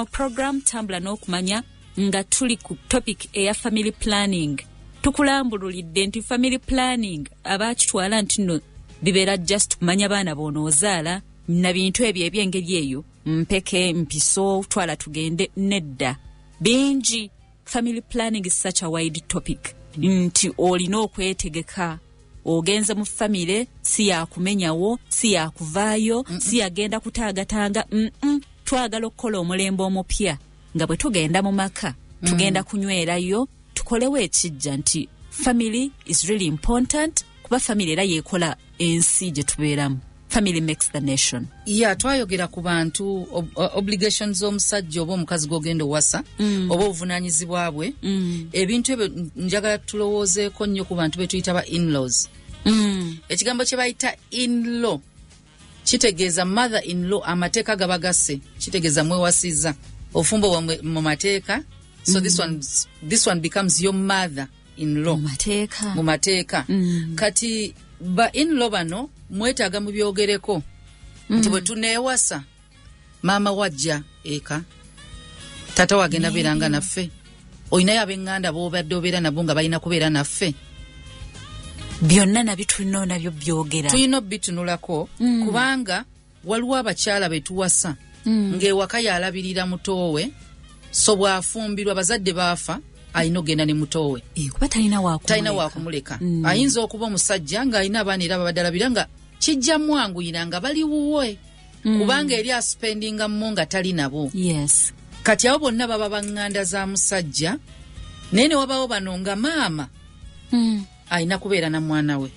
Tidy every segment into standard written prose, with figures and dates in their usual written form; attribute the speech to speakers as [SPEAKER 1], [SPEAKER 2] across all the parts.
[SPEAKER 1] Tuli mu program Tambula n'Okumanya, nga tuli ku topic eya family planning. Tukulambululidde nti family planning abakitwala nti nno bibeera just kumanya baana b'onoozaala na bintu ebyo ebyengeri eyo, mpeke, mpiso, twala tugende. Nedda, bingi. Family planning is such a wide topic nti olina okwetegeka. Ogenze mu famire, si yakumenyawo, si yakuvaayo, si yagenda kutaagatanga. Twagala okukola omulembe omupya nga bwe tugenda mu maka tugenda kunywerayo, tukolewo ekijja nti family is really important, kuba family era yeekola ensi gye tubeeramu. Family makes the nation.
[SPEAKER 2] Ya, twayogera ku bantu obligations z'omusajja oba omukazi gw'ogenda owasa oba obuvunanyizibwa bwe. Ebintu ebyo njagala tulowoozeeko nnyo ku bantu be tuyita ba inlaws. Ekigambo kye bayita inlaw kitegeeza mother in law. Amateeka gaba gasse, kitegeeza mwewasiza obufumbo bwammwe mu mateeka, so this one becomes your mother in law.
[SPEAKER 1] Mu mateeka.
[SPEAKER 2] Mu mateeka. Kati ba inlaw bano mwetaaga mubyogereko nti bwe tuneewasa, maama wajja eka, taata wagenda beeranga naffe, olinayo ab'eŋŋanda b'obadde obeera nabo nga balina kubeera naffe.
[SPEAKER 1] Byonna nabyo tulina nabyo byogera.
[SPEAKER 2] Tulina obitunulako kubanga waliwo abakyala betuwasa ng'ewaka yalabirira mutoowe, so bw'afumbirwa bazadde baafa, alina okugenda ne mutoowe.
[SPEAKER 1] Eh, kuba talina wakumuleka.
[SPEAKER 2] Talina wakumuleka. Ayinza okuba omusajja ng'alina abaana era babadde alabira, nga kijja mwanguyira nga bali wuwe, kubanga eri aspendinga mu nga tali nabo. Kati abo bonna baba baŋŋanda za musajja, naye ne wabawo bano nga maama alina kubeera na mwana we.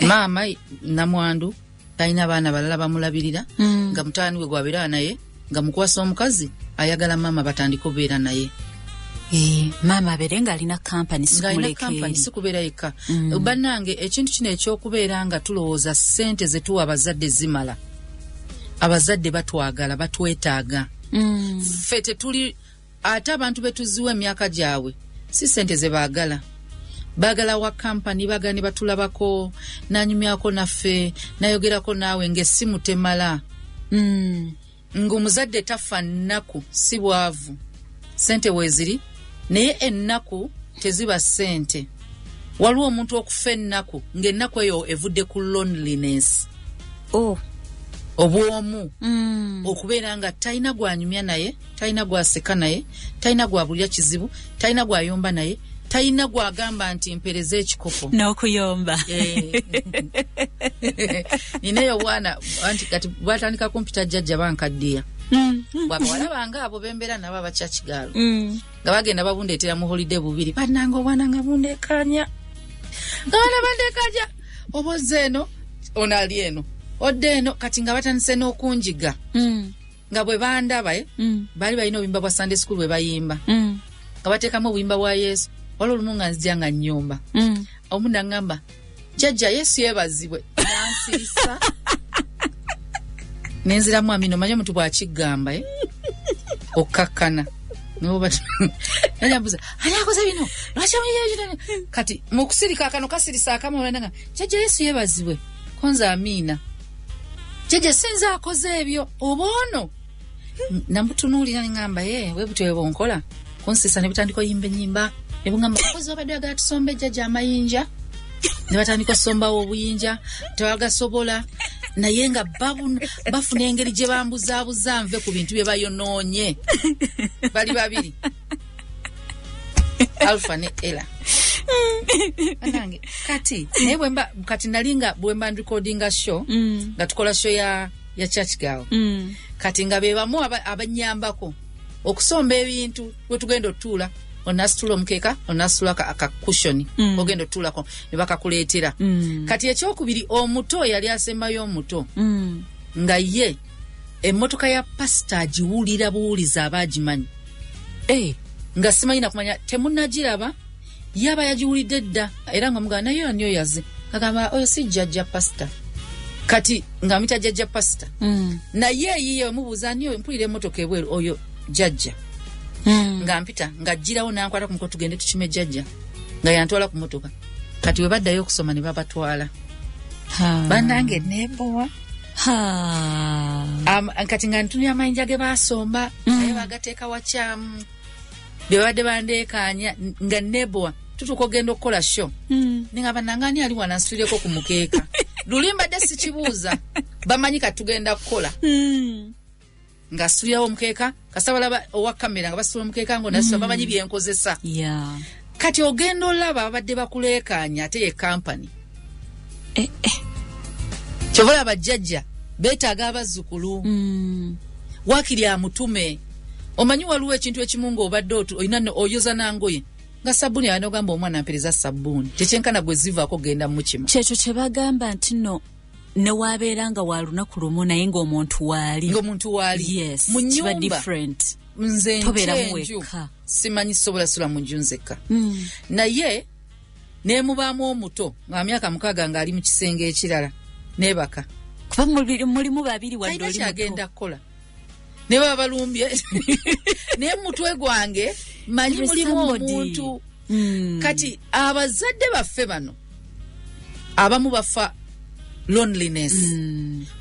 [SPEAKER 2] Maama namwandu, talina baana balala bamulabirira, nga mutabani we gwabeera naye, nga mukwasa omukazi ayagala maama batandike obeera naye.
[SPEAKER 1] Eh, maama abeere ng'alina kampani.
[SPEAKER 2] Ng'alina kampani, si kubeera yekka. Bannange, ekintu kino ekyokubeera nga tulowooza ssente ze tuwa abazadde zimala, abazadde batwagala, batwetaaga. Ffe tetuli, ate abantu betuziwa emyaka gyabwe si ssente ze baagala. Baagala wa kampani, baagala ne batulabako, nanyumyako naffe, nayogerako naawe ng'essimu temala. Ng'omuzadde tafa nnaku, si bwavu. Ssente weeziri, naye ennaku teziba ssente. Waliwo omuntu okufa ennaku ng'ennaku eyo evudde ku loneliness, obwomu, okubeera nga talina gwanyumya naye, talina gwaseka naye, talina gwabulya kizibu, talina gwayomba naye, talina gwagamba nti mpereza ekikopo.
[SPEAKER 1] N'okuyomba.
[SPEAKER 2] Eh. Ninayo bwana anti kati bwatandika kumpita jjajja, bankaddiya. Bwabawala bange abo bembeera nabo abakyakigaalo nga bagenda babundeetera mu holiday bubiri. Bannange, obwana nga bundekanya, nga bana bandekanya, oba ozza eno, ono ali eno, odda eno. Kati nga batandise n'okunjiga nga bwe bandaba, eh, baali balina obuyimba bwa Sunday school bwe bayimba, nga bateekamu obuyimba bwa Yesu. Waliwo olumu nga nzija nga nnyomba, omu naŋŋamba, "Jjajja, Yesu yeebazibwe." Nansirisa, nenziramu amino. Manyi omuntu bw'akiggamba, eh? Okkakkana. Naambuza ani akoze bino, lwaki amunye-? Kati mu kusirika akano kasirisa akamu, nga jjajja, Yesu yeebazibwe, konza amiina. Jjajja, sinza akoze ebyo, oba ono namutunuulira neŋŋamba, ye we butyo bwe bonkola kunsisa. Ne butandika oyimba ennyimba, ne bugamba, "Kozi wabadde agala tusombe jjajja amayinja." Ne batandika osombawo obuyinja, tebagasobola, naye nga bafuna engeri gye bambuzaabuza nve ku bintu bye bayonoonye. Bali babiri, Alpha ne Ella. Banange, kati naye bwemba kati nali nga bwemba nrecordinga show, nga tukola show ya church girl, kati nga be bamu abanyambako okusomba ebintu. Wetugenda otuula, onasitula omukeeka, onasitula akakushoni, ogenda otuulako ne bakakuleetera. Kati ekyokubiri, omuto yali asembayo omuto, nga ye emmotoka ya pasita agiwulira buwuliza, aba agimanyi.
[SPEAKER 1] Eh,
[SPEAKER 2] nga simanyi nakumanya temunagiraba, yaba yagiwulidde dda, era nga mugamba naye ani oyo aze, agamba oyo si jjajja pasita. Kati nga muyita jjajja pasita. Naye eyiye omubuuza ani oyo, mpulira emmotoka ebweru, oyo jjajja. Nga mpita nga ggirawo, nankwata ku mukono, tugende tukime jjajja, nga yantwala ku motoka. Kati we baddayo okusoma ne babatwala.
[SPEAKER 1] Ha.
[SPEAKER 2] Bannange, nembowa. Kati nga ntunya amayinja ge baasomba, naye bagateeka wakyamu, bye babadde bandeekaanya nga nebowa tutuuka ogenda okukola show, nengamba nangani ali wano ansitulireko ku mukeeka. Luli mbadde sikibuuza, bamanyi kati tugenda kukola. Nga asitulirawo omukeeka, kasita balaba owa kamera nga basitula omukeeka ngo nasitula, bamanyi byenkozesa. Kati ogenda olaba babadde bakuleekaanya ate ye kampani. Kyova olaba jjajja beetaaga abazzukulu. Waakiri amutume. Omanyi waliwo ekintu ekimu ng'obadde olina oyoza nangoye nga sabbuuni awo n'ogamba omwana mpereza sabbuuni, tekyenkana gwe zivaako genda mukima.
[SPEAKER 1] Kyekyo kye bagamba nti nno newabeera nga wa lunaku lumu naye ng'omuntu waali.
[SPEAKER 2] Ng'omuntu waali.
[SPEAKER 1] Yes,
[SPEAKER 2] mu
[SPEAKER 1] kiba
[SPEAKER 2] nnyumba
[SPEAKER 1] different.
[SPEAKER 2] Nze
[SPEAKER 1] Tobeeramu
[SPEAKER 2] nkyenju
[SPEAKER 1] wekka.
[SPEAKER 2] Simanyi sobola sula mu nju nzekka. Naye nemubaamu omuto nga myaka 6 ng'ali mu kisenge ekirala neebaka.
[SPEAKER 1] Kuba mulimu babiri wadde
[SPEAKER 2] Talina
[SPEAKER 1] oli
[SPEAKER 2] kyagenda
[SPEAKER 1] muto.
[SPEAKER 2] kukola ne baba balumbye, naye mu mutwe gwange manyi
[SPEAKER 1] There is
[SPEAKER 2] mulimu
[SPEAKER 1] somebody.
[SPEAKER 2] omuntu. Kati abazadde baffe bano abamu bafa loneliness.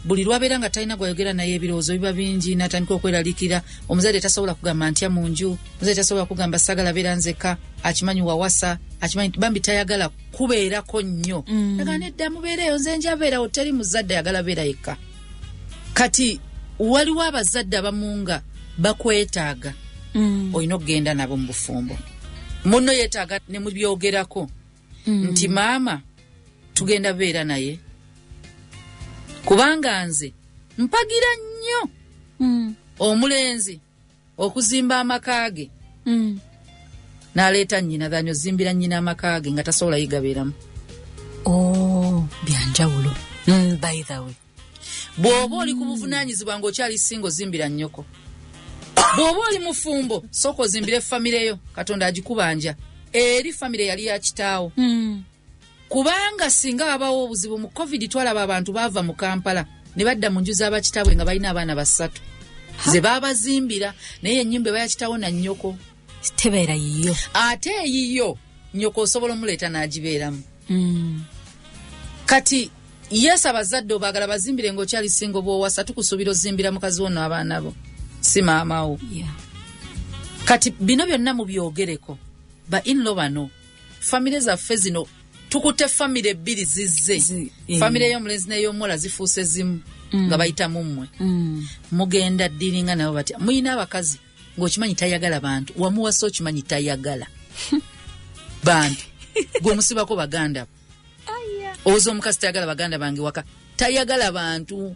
[SPEAKER 2] Buli lwabeera nga talina gwayogera naye ebirowoozo biba bingi, natandika okweraliikira. Omuzadde tasobola kugamba ntya mu nju, omuzadde tasobola kugamba sagala beera nzekka, akimanyi wawasa, akimanyi bambi tayagala kubeerako nnyo. Agamba nedda mubeereeyo, nze njabeerawo. Teri muzadde ayagala beera yekka. Kati waliwo abazadde abamu nga bakwetaaga, olina okugenda nabo mu bufumbo. Munno yeetaaga ne mubyogerako nti maama tugenda beera naye, kubanga nze mpagira nnyo omulenzi okuzimba amaka ge n'aleeta nnyina than ozimbira nnyina amaka ge nga tasobola yigabeeramu.
[SPEAKER 1] Oh, byanjawulo. By the way,
[SPEAKER 2] Bw'oba oli ku buvunaanyizibwa ng'okyali singa, ozimbira nnyoko. Bw'oba oli mufumbo, sooka ozimbire famire yo, Katonda agikubanja eri famire yali ya kitaawo. Kubanga singa wabawo obuzibu mu COVID, twalaba abantu baava mu Kampala ne badda mu nju z'abakitaabwe nga balina abaana 3 ze baabazimbira, naye ennyumba eba ya kitaawo na nnyoko.
[SPEAKER 1] Tebeera yiyo.
[SPEAKER 2] Ate eyiyo nnyoko osobola omuleeta n'agibeeramu. Kati yes, abazadde obaagala bazimbire ng'okyali singa. Bw'owasa tukusuubira ozimbira mukazi wo n'abaana bo, si maama wo. Kati bino byonna mubyogereko ba in-law bano. Famire zaffe zino tukutte famire bbiri zizze, famire ey'omulenzi n'ey'omuwala zifuuse zimu nga bayitamu mmwe. Mugenda ddiringa nabo batya? Muyina abakazi ng'okimanyi tayagala bantu, wamuwasa okimanyi tayagala bantu, gwe omusibako baganda bo. Owoza omukazi tayagala baganda bange waka, tayagala bantu.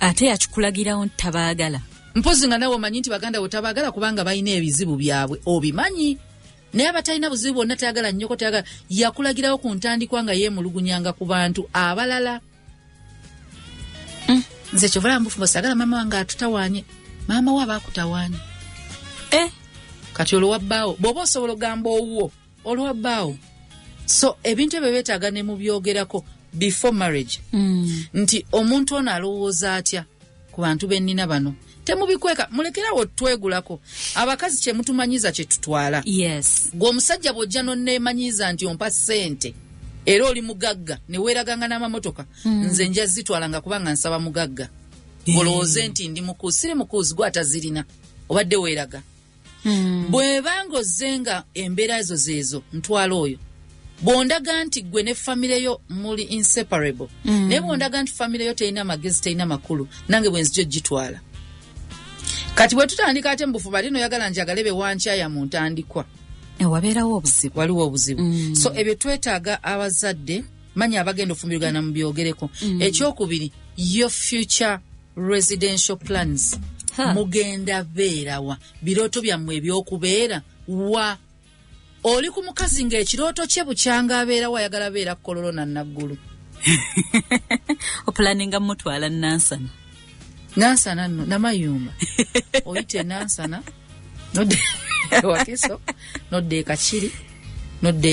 [SPEAKER 1] Ate yakikulagirawo nti tabaagala.
[SPEAKER 2] Mpozi nga nawe omanyi nti baganda bo tabaagala kubanga balina ebizibu byabwe, obimanyi. Naye abatalina buzibu bwonna, tayagala nnyoko, tayagala, yakulagirawo ku ntandikwa nga yeemulugunyanga ku bantu abalala. Nze kyovala mubufumbo sagala maama wange atutawaanye. Maama we aba akutawaanye. Kati olwo wabbaawo bw'oba osobola ogamba owuwo, olwo wabbaawo. So ebintu ebyo beetaaga ne mubyogerako before marriage, nti omuntu ono alowooza atya ku bantu bennina bano. Temubikweka, mulekerawo twegulako. Abakazi kyemutumanyiza kyetutwala. Gwe omusajja bw'ojja nonneemanyiza nti ompa ssente era oli mugagga ne weeraganga n'amamotoka, nze nja zitwalanga kubanga nsaba mugagga. Olowooze nti ndi mukuuzi, siri mukuuzi, gwe atazirina obadde weeraga. Bw'ebanga ozze nga embeera ezo zeezo, ntwala oyo. Bw'ondaga nti gwe ne famire yo muli inseparable, naye bw'ondaga nti famire yo terina magezi, terina makulu, nange bwe nzija ogitwala. Kati bwe tutandika ate mu bufuba, ate noyagala njagale be wankyaya mu ntandikwa,
[SPEAKER 1] Wabeerawo obuzibu.
[SPEAKER 2] Waliwo obuzibu. So ebyo twetaaga abazadde manya abagenda ofumbirigana mu byogereko. Ekyokubiri, your future residential plans. Mugenda beerawa? Birooto byammwe ebyokubeera wa? Oli ku mukazi ng'ekirooto kye bukyanga abeerawo ayagala beera Kololo na Naggulu.
[SPEAKER 1] Opulaninga mutwala Nansana.
[SPEAKER 2] Nansana nno Namayumba, oyita enansana, nodda Wakiso, nodda Ekakiri, nodda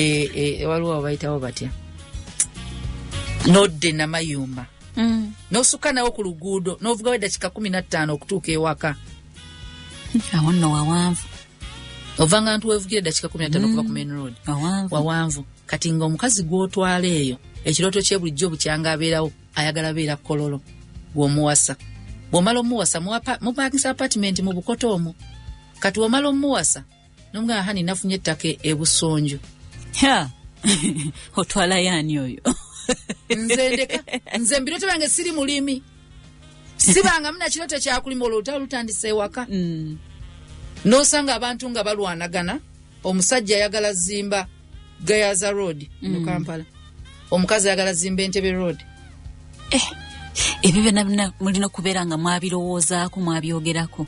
[SPEAKER 2] waliwo abayitawo batya, nodda Enamayumba, nosukka nawo ku luguudo n'ovugawo eddakiika 15 okutuuka ewaka.
[SPEAKER 1] Awo nno wawanvu.
[SPEAKER 2] Ovanga nti wevugira eddakiika 15 okuva ku main road.
[SPEAKER 1] Wawanvu.
[SPEAKER 2] Wawanvu. Kati nga omukazi gw'otwala eyo ekirooto kye bulijjo bukyanga abeerawo ayagala beera Kololo. Gwomuwasa, bwomala omuwasa, mupangisa apartment mu Bukoto omwo. Kati womala omuwasa nomugamba, "Honey, nafunye ettaka e Busonjo."
[SPEAKER 1] Ha! Otwala yaani oyo?
[SPEAKER 2] Nze ndeka, nze mbiroto byange siri mulimi, sibanga muna kiroto kyakulima. Olwo olutalo lutandise ewaka. Nosanga abantu nga balwanagana. Omusajja ayagala zimba Gayaza Road mu Kampala, omukazi ayagala zimba Entebe Road.
[SPEAKER 1] Ebyo byonna byonna mulina okubeera nga mwabirowoozaako, mwabyogerako.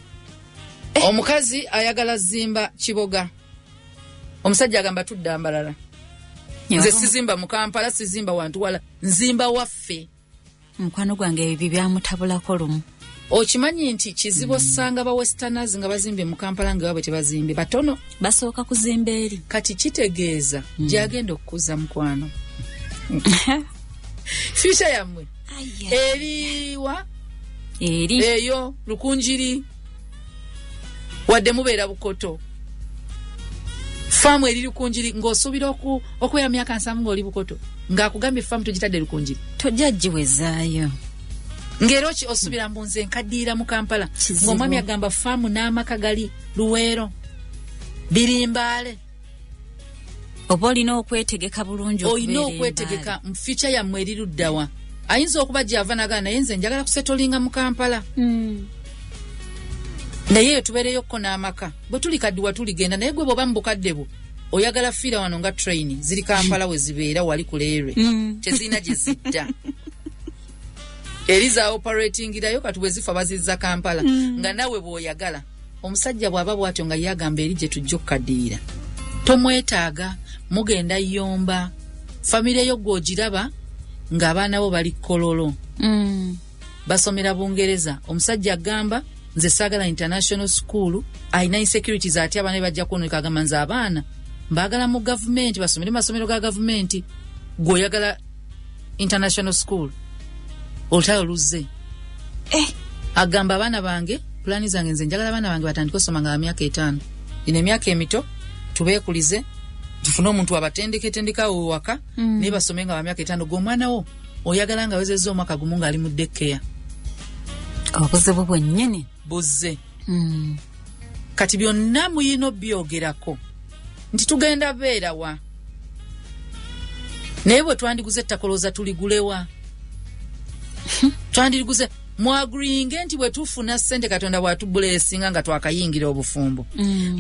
[SPEAKER 2] Omukazi ayagala zimba Kiboga, omusajja agamba tudda Mbarara. Nze sizimba mu Kampala, sizimba wantu wala, nzimba waffe.
[SPEAKER 1] Mukwano gwange ebyo byamutabulako lumu.
[SPEAKER 2] Okimanyi nti kizibu osanga ba westerners nga bazimbye mu Kampala nga baabwe tebazimbye, batono.
[SPEAKER 1] Basooka kuzimba eri.
[SPEAKER 2] Kati kitegeeza gyagenda okukuza mukwano, future yammwe eriwa?
[SPEAKER 1] Eri.
[SPEAKER 2] Eyo Lukunjiri, wadde mubeera Bukoto, faamu eri Lukunjiri, ng'osuubira okubeera myaka 70 ng'oli Bukoto, ng'akugambye faamu tugitadde Lukunjiri.
[SPEAKER 1] Tojja giwezaayo.
[SPEAKER 2] Ng'era osuubira mbu nze nkaddiira mu Kampala.
[SPEAKER 1] Kizibu.
[SPEAKER 2] Ng'omwami agamba faamu n'amaka gali Luweero, birimbaale.
[SPEAKER 1] Oba olina okwetegeka bulungi.
[SPEAKER 2] Olina
[SPEAKER 1] okubeera.
[SPEAKER 2] okwetegeka mu future yammwe eri luddawa. Ayinza okuba gyava nagana, naye nze njagala kusettlinga mu Kampala. Naye eyo tubeereyokko n'amaka, bwe tuli kaddiwa tuligenda. Naye gwe bw'oba mu bukadde bwo oyagala fiira wano nga train ziri Kampala we zibeera wali ku leerwe, tezirina gye zidda, eri za operatingirayo. Kati bwe zifa bazizza Kampala. Nga nawe bw'oyagala omusajja bw'aba bw'atyo nga ye agamba eri gye tujja okukaddiira, tomwetaaga, mugenda yomba. Famire yo gw'ogiraba ng'abaana bo bali Kololo, basomera Bungereza. Omusajja agamba nze saagala international school, alina insecurities, ate abaana be bajja kwononeka. Agamba nze abaana mbaagala mu gavumenti, basomere mu masomero ga gavumenti, gweoyagala international school. Olutalo luzze.
[SPEAKER 1] Eh.
[SPEAKER 2] Agamba abaana bange, pulaani zange, nze njagala abaana bange batandike osoma nga ba myaka 5. Gino emyaka emito tubeekulize, tufune omuntu abatendeketendekawo waka, naye basome nga ba myaka 5. Gwe omwana wo oyagala nga awezezza omwaka 1 ng'ali mu daycare.
[SPEAKER 1] Obuzibu bwennyini.
[SPEAKER 2] Buzze. Kati byonna muyina obyogerako nti tugenda beerawa, naye bwe twandiguze ettaka olowooza tuligulewa? Twandiriguze mwagreeinge nti bwe tufuna ssente, Katonda bw'atublessinga nga twakayingira obufumbo,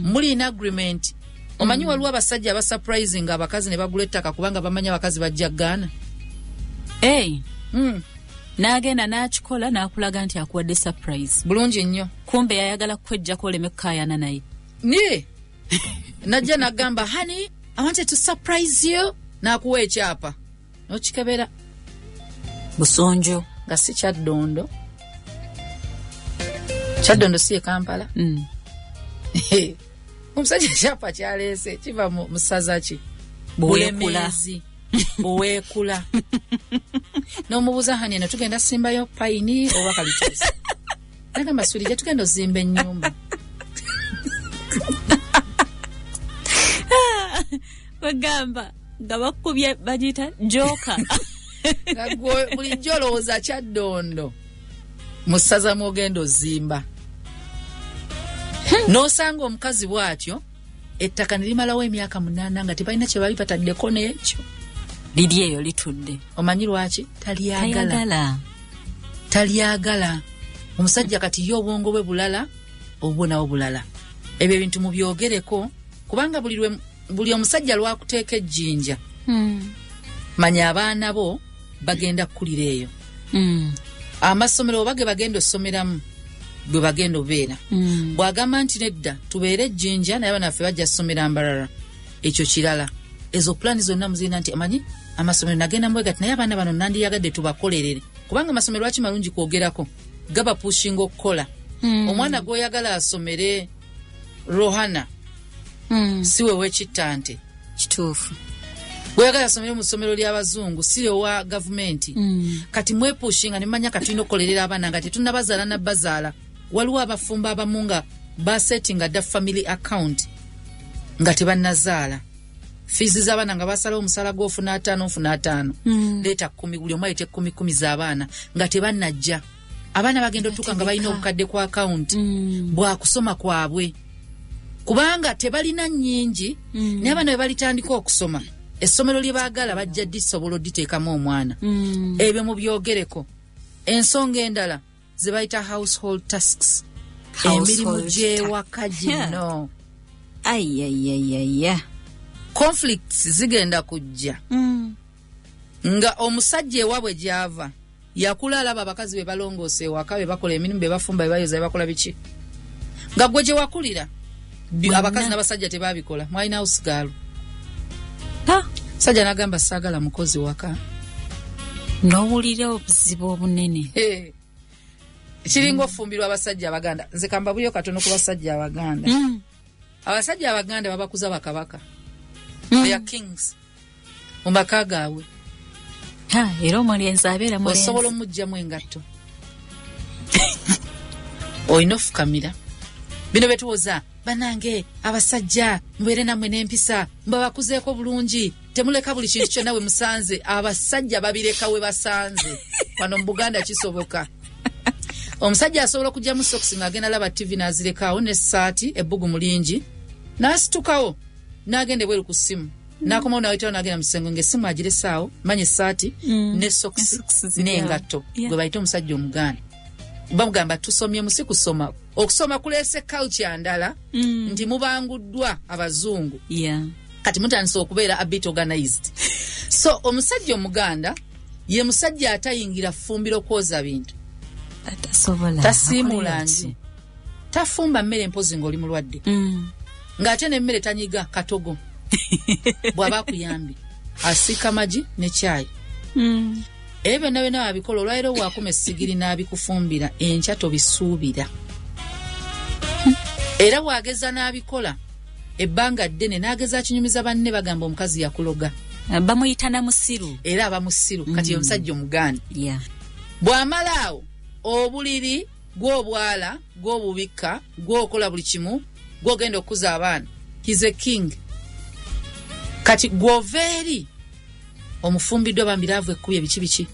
[SPEAKER 2] mulina agreement. Omanyi waliwo abasajja abasurprising abakazi ne bagula ettaka kubanga bamanyi abakazi bajja gaana.
[SPEAKER 1] Hey, n'agenda n'akikola n'akulaga nti akuwadde surprise.
[SPEAKER 2] Bulungi nnyo.
[SPEAKER 1] Kumbe yayagala kukwejjako oleme kukaayana naye.
[SPEAKER 2] Ye najja nagamba, "Honey, I wanted to surprise you," n'akuwa ekyapa n'okikebera.
[SPEAKER 1] Busonjo.
[SPEAKER 2] Nga si Kyaddondo. Kyaddondo si ye Kampala? Omusajja ekyapa kyaleese kiva mu ssaza ki?
[SPEAKER 1] Buweekula.
[SPEAKER 2] Bulemeezi, Buweekula. N'omubuuza, "Honey, eno tugenda simbayo payini oba kalituusi?" Nagamba, "Sweetie, gye tugenda ozimba ennyumba."
[SPEAKER 1] Bagamba nga bakubye bagiyita joka.
[SPEAKER 2] Nga gwe bulijjo olowooza Kyaddondo mu ssaza mwogenda ozimba, n'osanga omukazi bw'atyo ettaka ne limalawo emyaka 8 nga tebalina kye bali bataddeko n'ekyo.
[SPEAKER 1] Liri eyo litudde.
[SPEAKER 2] Omanyi lwaki talyagala?
[SPEAKER 1] Tayagala.
[SPEAKER 2] Talyagala. Omusajja kati ye obwongo bwe bulala, obwo nawo bulala. Ebyo ebintu mubyogereko, kubanga buli omusajja lwakuteeka ejjinja, manya abaana bo bagenda kukulira eyo. Amasomero oba ge bagenda osomeramu, bwe bagenda obeera. Bw'agamba nti nedda, tubeere ejjinja naye abaana baffe bajja ssomera Mbarara, ekyo kirala. Ezo pulaani zonna muzirina nti amanyi amasomero nagenda mbwegati, naye abaana bano nandiyagadde tubakolerere, kubanga amasomero lwaki malungi kwogerako, gabapushinga okukola. Omwana gw'oyagala asomere Rohana, si we wekittante.
[SPEAKER 1] Kituufu.
[SPEAKER 2] Gw'oyagala asomere mu ssomero ly'abazungu, si owa gavumenti. Kati mwepushinga nemanya kati tulina okukolerera abaana nga tetunnabazaala nabbazaala. Waliwo abafumbo abamu nga basettinga dda family account nga tebannazaala, fiizi z'abaana nga basalawo omusala gw'ofuna 50, ofuna 50, leeta 10, buli omu aleeta 10 10 z'abaana nga tebannajja. Abaana bagenda otuuka nga balina obukadde ku akawunti bwakusoma kwabwe, kubanga tebalina nnyingi. Naye abaana bwe balitandika okusoma, essomero lye baagala bajja disobola oditeekamu omwana. Ebyo mubyogereko. Ensonga endala ze bayita household tasks, emirimu gy'ewaka gino.
[SPEAKER 1] Ayayayaya.
[SPEAKER 2] Conflicts zigenda kujja nga omusajja ewaabwe gy'ava yakula alaba abakazi be balongoosa ewaka, be bakola emirimu, be bafumba, be bayoza, be bakola biki, nga gwe gye wakulira abakazi n'abasajja tebabikola. Mwalina house girl. Sajja n'agamba, "Saagala mukozi waka."
[SPEAKER 1] N'owulira obuzibu obunene.
[SPEAKER 2] Kiringa ofumbirwa abasajja abaganda. Nze kambabuyo katono ku basajja abaganda. Abasajja abaganda babakuza bakabaka. They are kings mu maka gaabwe.
[SPEAKER 1] Era omulenzi abeera mulenzi.
[SPEAKER 2] Osobola omugjamu engatto, olina ofukamira. Bino betuwoza, banange abasajja mubeere nammwe n'empisa, mbabakuzeeko bulungi, temuleka buli kintu kyonna we musanze. Abasajja babireka we basanze. Wano mu Buganda kisoboka, omusajja asobola okugyamu sokisi ng'agenda laba TV, n'azirekawo n'essaati, ebbugumu lingi, n'asitukawo n'agenda ebweru ku ssimu, n'akomawo nawetawo, n'agenda mu kisenge ng'essimu agiresaawo, manya essaati ne sokisi
[SPEAKER 1] Esokisi ziri awo.
[SPEAKER 2] n'engatto. Gwe bayita omusajja omuganda bamugamba tusomye musi kusoma. Okusoma kuleese culture ndala nti mubanguddwa abazungu. Kati mutandise okubeera a bit organized. So omusajja omuganda ye musajja atayingira ffumbiro kwoza bintu.
[SPEAKER 1] Atasobola.
[SPEAKER 2] Tasiimuula
[SPEAKER 1] Akolera
[SPEAKER 2] nju,
[SPEAKER 1] ki?
[SPEAKER 2] tafumba mmere mpozi ng'oli mulwadde, ng'ate n'emmere tanyiga katogo. Bw'aba akuyambye, asiika magi ne kyayi. Ebyo byonna byonna wabikola. Olwaliro bwakuma essigiri n'abikufumbira, enkya tobisuubira. Era bw'ageza n'abikola ebbanga ddene, n'ageza akinyumiza banne, bagamba omukazi yakuloga.
[SPEAKER 1] Bamuyita na musiru.
[SPEAKER 2] Era aba musiru. Kati ye omusajja omuganda bw'amala awo, obuliri gw'obwala, gw'obubikka, gw'okola buli kimu, gw'ogenda okukuza abaana. He's a king. Kati gw'ova eri omufumbiddwa, bambiraavu ekkubi, ebiki biki,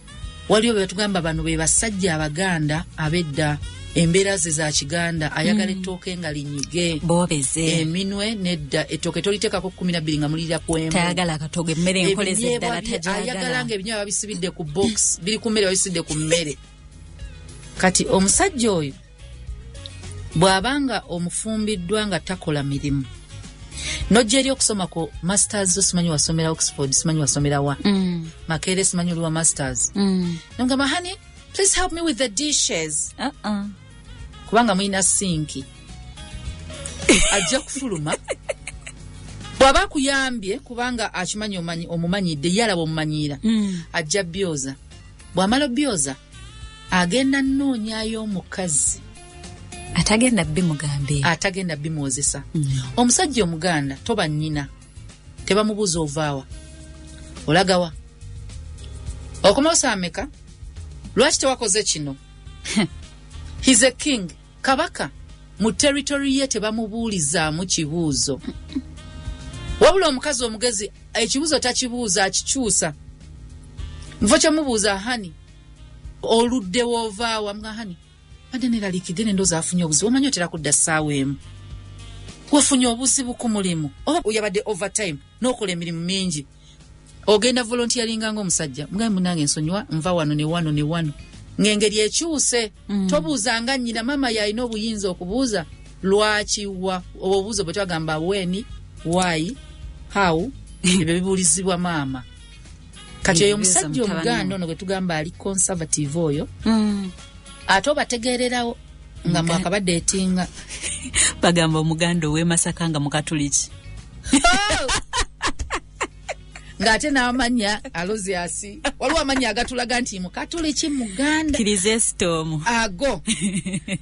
[SPEAKER 2] waliwo be batugamba bano be basajja abaganda ab'edda, embeera ze za kiganda, ayagala ettooke nga linyige
[SPEAKER 1] boobeze
[SPEAKER 2] eminwe. Nedda, ettooke toliteekako 12 nga mulirira ku emu.
[SPEAKER 1] Tayagala akatogo, emmere enkoleze
[SPEAKER 2] Ebinyeebwa
[SPEAKER 1] eddala
[SPEAKER 2] ayagala
[SPEAKER 1] tajagala.
[SPEAKER 2] nga ebinyeebwa babisibidde ku box, biri ku mmere, babisibidde ku mmere. Kati omusajja oyo bw'abanga omufumbiddwa nga takola mirimu, nojja eri okusoma ku masters zo, simanyi wasomera Oxford, simanyi wasomera wa, Makerere, simanyi oli wa masters, nogamba, "Honey, please help me with the dishes,"
[SPEAKER 1] Uh-uh.
[SPEAKER 2] kubanga mulina sink. Ajja kufuluma. Bw'aba akuyambye, kubanga akimanyi omumanyidde, ye alaba omumanyiira, ajja byoza. Bw'amala obyoza, agenda nnoonyayo omukazi
[SPEAKER 1] atagenda bimugambe.
[SPEAKER 2] Atagenda bimwozesa. Omusajja omuganda toba nnyina, tebamubuuza ovaawa, olagawa, okomawo saameka, lwaki tewakoze kino. He's a king, kabaka mu territory ye, tebamubuulizaamu kibuuzo. Wabula omukazi omugezi ekibuuzo takibuuza, akikyusa. Nfo kyemubuuza, "Honey, oludde woovaawa?" Mga, "Honey, badde neraliikidde nendooza afunye obuzibu. Omanyi otera kudda ssaawa emu, wafunye obuzibu ku mulimu oba oyabadde overtime n'okola emirimu mingi, ogenda volunteeringa ng'omusajja?" Mugambe, "Munange, nsonyiwa, nva wano ne wano ne wano." Ng'engeri ekyuse. Tobuuzanga nnyina. Maama yalina obuyinza okubuuza lwaki wa, obubuuzo bwe twagamba when, why, how, ebyo bibuulizibwa maama. Kati oyo
[SPEAKER 1] Ebibuuzo
[SPEAKER 2] omusajja
[SPEAKER 1] mutabani
[SPEAKER 2] omuganda
[SPEAKER 1] we.
[SPEAKER 2] ono gwe tugamba ali conservative oyo, ate obategeererawo nga mwakabadde etinga.
[SPEAKER 1] Bagamba omuganda ow'e Masaka nga mukatuliki.
[SPEAKER 2] Ng'ate n'amanya Aloziasi, waliwo amanya agatulaga nti mukatuliki, muganda.
[SPEAKER 1] Kirizesitomu.
[SPEAKER 2] Ago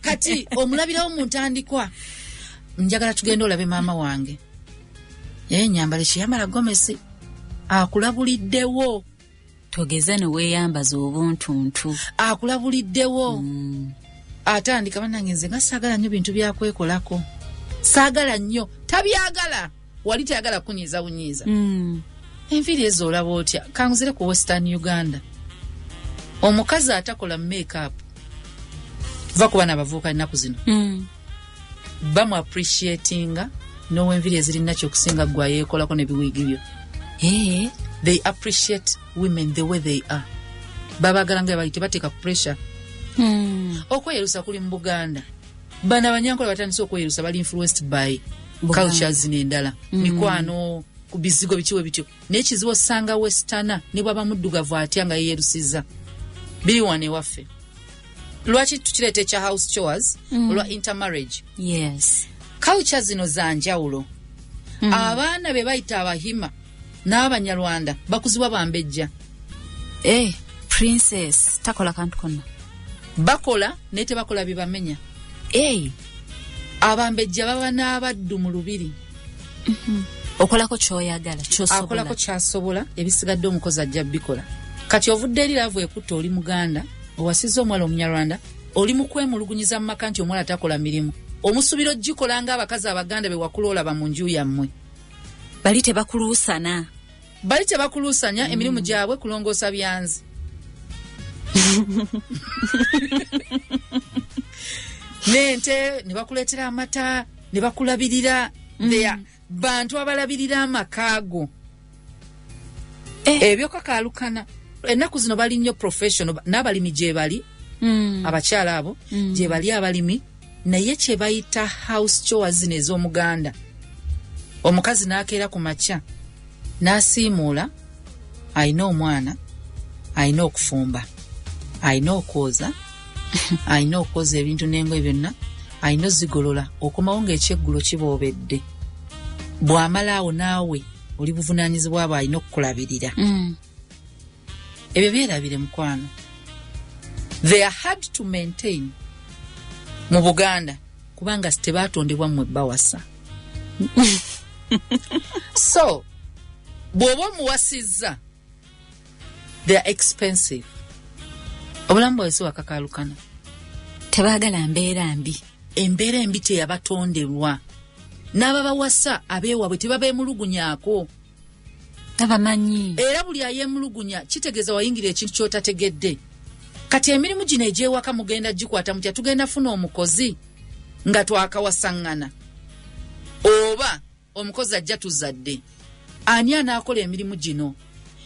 [SPEAKER 2] kati omulabirawo mu ntandikwa. "Njagala tugende olabe maama wange." Naye nyambala ekiyambala gomesi, akulabuliddewo.
[SPEAKER 1] Togeza ne weeyambaza obuntuntu.
[SPEAKER 2] Akulabuliddewo. Atandika, "Bannange, nze nga saagala nnyo bintu byakwekolako, saagala nnyo." Tabyagala, wali tayagala kunyiiza bunyiiza. "Enviiri ezo olaba otya?" Kanguzire ku Western Uganda, omukazi atakola makeup Va ku baana abavubuka ennaku zino, bamu appreciatinga n'owenviri ezirina kyokusinga gwe ayeekolako n'ebiwiigi byo. They appreciate women the way they are. Babagala nga bali, tebateeka ku pressure. Okweyerusa kuli mu Buganda. Bano Abanyankola batandise okweyerusa, bali influenced by
[SPEAKER 1] Buganda.
[SPEAKER 2] cultures zino endala, mikwano ku bizigo bikiwe bityo. Naye kizibu osanga westerner ne bwaba muddugavu atya nga yeyerusiza. Biri wano ewaffe. Lwaki tukireeta ekya house chores? Olwa intermarriage. Culture zino za njawulo. Abaana be bayita Abahima n'Abanyarwanda bakuzibwa bambejja.
[SPEAKER 1] Eh, princess takola kantu konna.
[SPEAKER 2] Bakola, naye tebakola bibamenya. Abambejja baba n'abaddu mu lubiri.
[SPEAKER 1] Okolako kyoyagala, kyosobola.
[SPEAKER 2] Akolako kyasobola, ebisigadde omukozi ajja bikola. Kati ovudde eri love ekutta, oli Muganda, owasizza omuwala Omunyarwanda, oli mu kwemulugunyiza mu maka nti omuwala takola mirimu. Omusuubira ogikola ng'abakazi Abaganda be wakula olaba mu nju yammwe.
[SPEAKER 1] Bali tebakuluusana.
[SPEAKER 2] Bali tebakuluusanya. Emirimu gyabwe kulongoosa byanzi n'ente, ne bakuleetera amata ne bakulabirira. They are bantu abalabirira amakaago. Ebyo kakaalukana ennaku zino bali nnyo professional. N'abalimi gye bali, abakyala abo gye bali abalimi, naye kye bayita house chores zino ez'Omuganda, omukazi n'akeera ku makya n'asiimuula, alina omwana, alina okufumba, alina okwoza, alina okwoza ebintu n'engoye byonna, alina ozigolola, okomawo ng'ekyeggulo kiboobedde. Bw'amala awo naawe oli buvunaanyizibwa bwe, alina okukulabirira. Ebyo byerabire, mukwano. They are hard to maintain mu Buganda kubanga tebatondebwa mmwe bawasa. So bw'oba omuwasizza, they are expensive. Obulamu bwawe si wakakalukana.
[SPEAKER 1] Tebaagala mbeera mbi.
[SPEAKER 2] Embeera embi teyabatonderwa. N'ababawasa abeewaabwe tebabeemulugunyaako.
[SPEAKER 1] Abamanyi.
[SPEAKER 2] Era buli ayeemulugunya kitegeeza wayingira ekintu ky'otategedde. Kati emirimu gino egy'ewaka mugenda gikwata mutya? Tugenda funa omukozi nga twakawasaŋŋana, oba omukozi ajja tuzadde? Ani anaakola emirimu gino?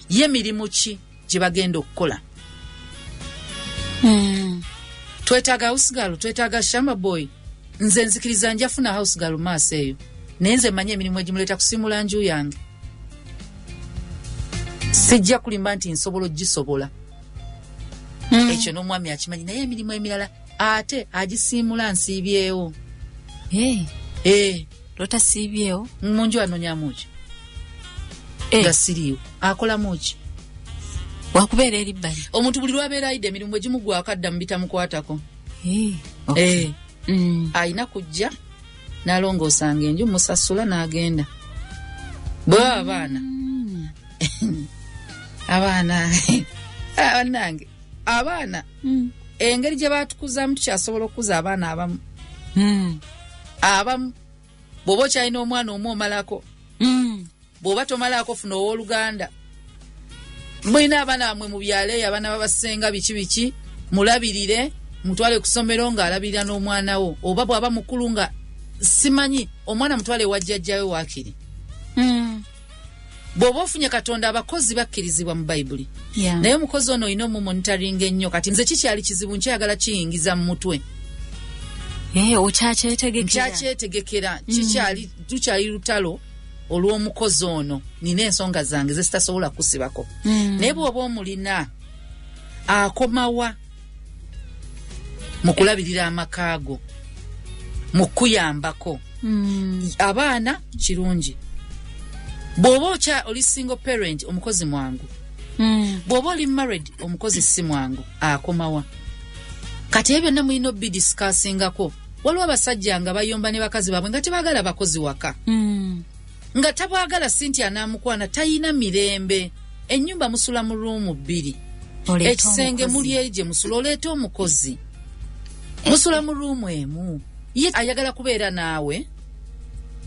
[SPEAKER 2] Ye mirimu ki gye bagenda okukola? Twetaaga house girl, twetaaga shamba boy. Nze nzikiriza njafuna house girl maaso eyo, naye nze mmanyi emirimu egimuleeta kusimula nju yange. Sijja kulimba nti nsobola ogisobola. Ekyo n'omwami akimanyi, naye emirimu emirala ate agisiimula nsiibyewo.
[SPEAKER 1] Hey, lwotasiibyewo?
[SPEAKER 2] Mu nju anoonyamu ki? Nga siriiwo akolamu ki?
[SPEAKER 1] Wakubeera eri bbali.
[SPEAKER 2] Omuntu buli lwabeera ayidde, emirimu egimugwako adda mu bitamukwatako. Ayina kujja n'alongoosanga enju, musasula n'agenda. Bwe baba abaana, abaana bannange, abaana engeri gye batukuzaamu, tukyasobola okukuza abaana abamu. Abamu bw'oba okyalina omwana omu omalako. Bw'oba tomalaako, funa owooluganda. Mulina abaana bamwe mu byalo eyo, abaana babasenga biki biki, mulabirire, mutwale ku ssomero ng'alabirira n'omwana wo, oba bw'aba mukulu nga simanyi omwana mutwale ewa jjajjawe waakiri. Bw'oba ofunye Katonda, abakozi bakkirizibwa mu Bayibuli. Naye omukozi ono olina omumonitoringa ennyo. Kati nze kikyali kizibu, nkyayagala kiyingiza mu mutwe.
[SPEAKER 1] Okyakyetegekera.
[SPEAKER 2] Nkyakyetegekera. Kikyali, tukyali lutalo olw'omukozi ono. Nina ensonga zange zesitasobola kusibako. Naye bw'oba omulina, akomawa mu kulabirira amaka go, mu kuyambako abaana kirungi. Bw'oba okya oli single parent, omukozi mwangu. Bw'oba oli married, omukozi si mwangu. Akomawa? Kati ebyo byonna mulina obidiscussingako. Waliwo abasajja nga bayomba ne bakazi baabwe nga tebaagala bakozi waka. Nga tabwagala, si nti anaamukwana, tayina mirembe. Ennyumba musula mu room bbiri.
[SPEAKER 1] Oleete
[SPEAKER 2] ekisenge
[SPEAKER 1] omukozi.
[SPEAKER 2] Muli eri gye musula, oleete omukozi, musula mu room emu. Ye ayagala kubeera naawe,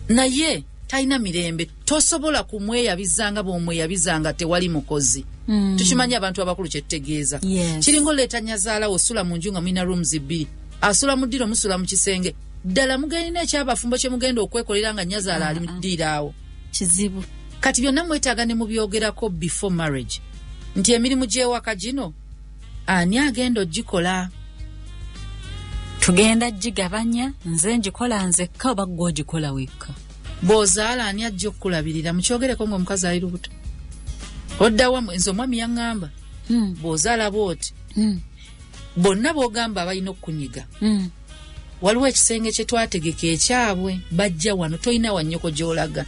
[SPEAKER 2] naye talina mirembe. Tosobola kumweyabizanga bw'omweyabizanga tewali mukozi. Tukimanyi abantu abakulu kyetutegeeza. Kiringa oleeta nyazaala, osula mu nju nga mulina rooms bbiri. Asula mu ddiro, musula mu kisenge. Ddala mugenda ekyabafumbo kye mugenda okwekolera nga nnyazaala ali mu ddiiro awo.
[SPEAKER 1] Kizibu.
[SPEAKER 2] Kati byonna mwetaaga ne mubyogerako before marriage, nti emirimu gy'ewaka gino ani agenda ogikola?
[SPEAKER 1] Tugenda gigabanya, nze ngikola nzekka oba ggwe ogikola wekka?
[SPEAKER 2] Bw'ozaala ani ajja okukulabirira? Mukyogereko ng'omukazi ali lubuto. Oddawa? Nze omwami yaŋŋamba, bw'ozaala bw'oti, bonna b'ogamba abalina okukunyiga, waliwo ekisenge kye twategeka ekyabwe, bajja wano, tolina wannyoko gy'olaga.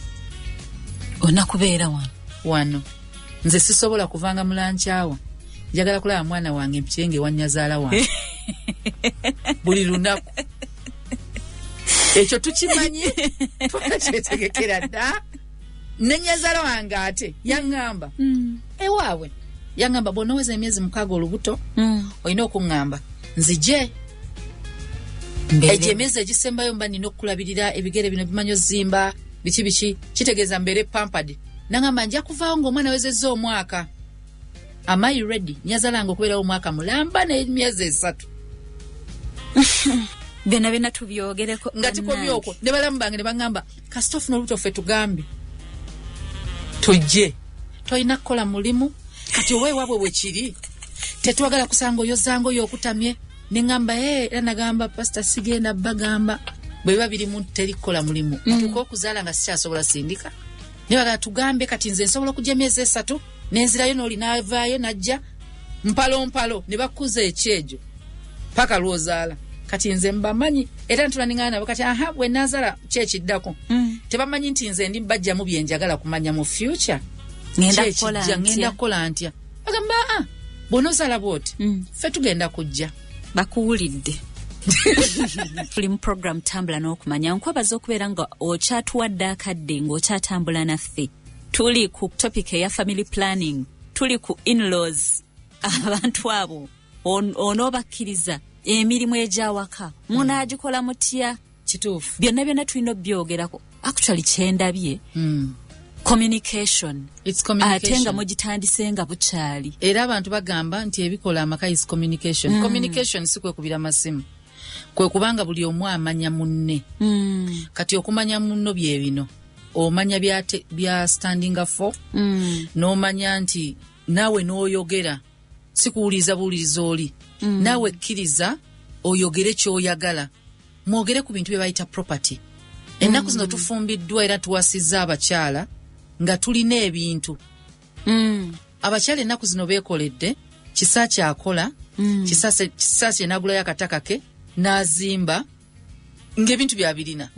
[SPEAKER 1] Olina kubeera wano.
[SPEAKER 2] Wano nze sisobola kuvanga mulankyawa, njagala kulaba mwana wange, mpitire ewa nnyazaala wange buli lunaku. Ekyo tukimanyi, twakyetegekera dda. Nenyazaala wange ate yaŋŋamba, ewaabwe yaŋŋamba, bw'onooweza emyezi 6 olubuto, olina okuŋŋamba nzije. Egyo emyezi egisembayo mba nina okukulabirira, ebigere bino bimanyi ozimba, biki biki, kitegeeza mbeere pampered. Naŋŋamba nja kuvaawo ng'omwana wezezza omwaka. Am I ready? Nyazaala nga okubeerawo omwaka mulamba n'emyezi 3.
[SPEAKER 1] Byonna byonna tubyogereko.
[SPEAKER 2] Nga tikomye okwo, ne balamu bange ne baŋŋamba, kasita ofuna olubuto ffe tugambe tujje, tolina kukola mulimu. Kati oba ewaabwe bwe kiri, tetwagala kusanga oyozanga oyo okutamye. Ne ŋŋamba, era nagamba pasita sigenda bagamba bwe biba birimu teri kukola mulimu. Ntuuka okuzaala nga sikyasobola sindika, ne bagala tugambe. Kati nze nsobola okujja emyezi 3 nenzirayo, n'oli n'avaayo n'ajja mpalo mpalo, ne bakuza ekyejo paka lw'ozaala. Kati nze mbamanyi era ntula ningana nabo. Kati aha, bwe nazaala kyekiddako, tebamanyi nti nze ndi bajjamu bye njagala kumanya mu future.
[SPEAKER 1] Ngenda
[SPEAKER 2] kukola ntya? Bagamba bw'onozaala bw'oti, ffe tugenda kujja.
[SPEAKER 1] Bakuwulidde. Tuli mu program Tambula n'Okumanya. Nkwebaza okubeera nga okyatuwadde akadde ng'okyatambula naffe. Tuli ku topic eya family planning, tuli ku in-laws. Abantu abo onoobakkiriza emirimu egy'awaka, munaagikola mutya?
[SPEAKER 2] Kituufu.
[SPEAKER 1] Byonna byonna tulina obyogerako. Actually kyendabye, communication. Ate nga mugitandise nga bukyali.
[SPEAKER 2] Era abantu bagamba nti ebikola amaka is communication. Communication si kwekubira masimu, kwe kubanga buli omu amanya munne. Kati okumanya munno bye bino, omanya bya standing for, n'omanya nti naawe n'oyogera, si kuwuliriza buwuliriza oli. Naawe kkiriza oyogere ky'oyagala, mwogere ku bintu bye bayita property. Ennaku zino tufumbiddwa era tuwasizza abakyala nga tulina ebintu. Abakyala ennaku zino beekoledde, kisa kyakola, kisa kye n'agulayo akataka ke n'azimba ng'ebintu byabirina.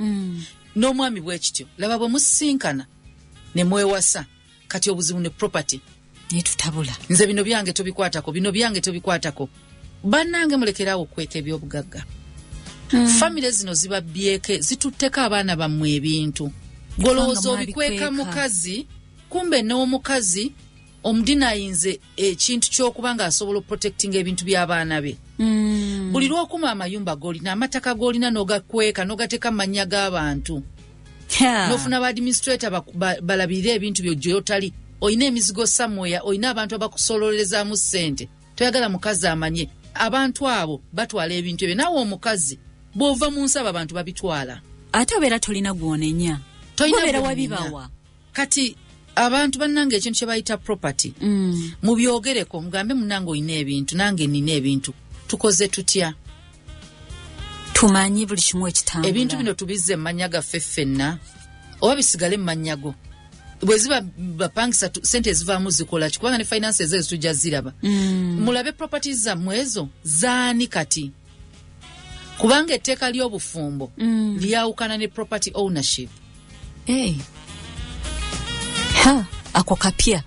[SPEAKER 2] N'omwami bwe kityo, laba bwe musisinkana ne mwewasa, kati obuzibu ne property.
[SPEAKER 1] Netutabula.
[SPEAKER 2] Nze bino byange tobikwatako, bino byange tobikwatako. Bannange, mulekeraawo okweka ebyobugagga. Famire zino zibabyeke, zitutteko abaana bammwe ebintu. Golowooza obikweka mukazi, kumbe n'omukazi omudinayinze ekintu ky'okuba ng'asobola oprotectinga ebintu by'abaana be. Buli lw'okuma amayumba g'olina, amataka g'olina, n'ogakweka n'ogateeka mu mannya g'abantu, n'ofuna ba administrator balabirire ebintu byo gy'otali, olina emizigo somewhere, olina abantu abakusololezaamu ssente, toyagala mukazi amanye. Abantu abo batwala ebintu ebyo. Naawe omukazi bw'ova mu nsi, abo abantu babitwala.
[SPEAKER 1] Ate obeera tolina gw'onenya, obeera wabibawa.
[SPEAKER 2] Kati abantu bannange, ekintu kye bayita property, mubyogereko, mugambe munnange olina ebintu, nange nina ebintu, tukoze tutya?
[SPEAKER 1] Tumanyi buli kimu ekitambula.
[SPEAKER 2] Ebintu bino tubizze mu mannya gaffe ffenna oba bisigale mu mannya go? Bwe ziba bapangisa, sente ezivaamu zikola ki? Kubanga ne finance ezo tujja ziraba. Mulabe properties zammwe ezo zaani kati, kubanga etteeka ly'obufumbo lyawukana ne property ownership.
[SPEAKER 1] Hey. Ha, ako kapya.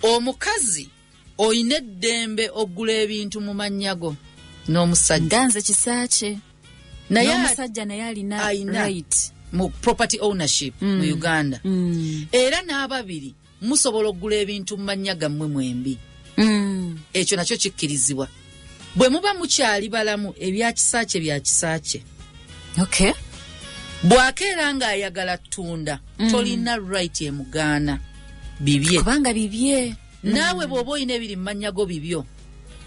[SPEAKER 2] Omukazi olina eddembe oggula ebintu mu mannya go n'omusajja.
[SPEAKER 1] Nga nze Kisaakye, n'omusajja naye alina right
[SPEAKER 2] mu property ownership mu Uganda. Era n'ababiri musobola okugula ebintu mu mannya gammwe mwembi. Ekyo nakyo kikkirizibwa bwe muba mukyali balamu. Ebya Kisaakye bya Kisaakye. Bw'akeera ng'ayagala ttunda, tolina right emugaana, bibye.
[SPEAKER 1] Kubanga bibye.
[SPEAKER 2] Naawe bw'oba olina ebiri mu mannya go, bibyo.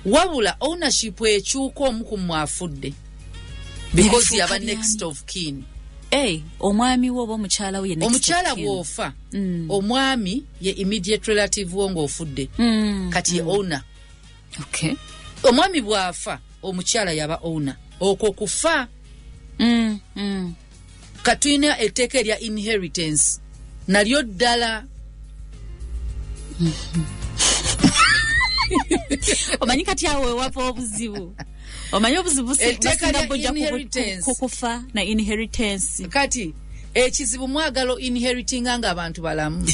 [SPEAKER 2] Wabula ownership ekyuka omu ku mmwe afudde, because
[SPEAKER 1] Nebifuuka
[SPEAKER 2] yaba
[SPEAKER 1] byani?
[SPEAKER 2] next of kin.
[SPEAKER 1] Hey, omwami wo oba omukyala we ye next of
[SPEAKER 2] Omukyala
[SPEAKER 1] kin.
[SPEAKER 2] bw'ofa, omwami ye immediate relative wo ng'ofudde, kati ye owner. Omwami bw'afa, omukyala yaba owner, okwo kufa. Katulina etteeka erya inheritance nalyo ddala.
[SPEAKER 1] Omanyi kati awo wewava obuzibu, omanyi obuzibu
[SPEAKER 2] Etteeka
[SPEAKER 1] basinga
[SPEAKER 2] lya
[SPEAKER 1] bujja
[SPEAKER 2] inheritance.
[SPEAKER 1] ku kufa na inheritance.
[SPEAKER 2] Kati ekizibu mwagala inheritinga nga abantu balamu.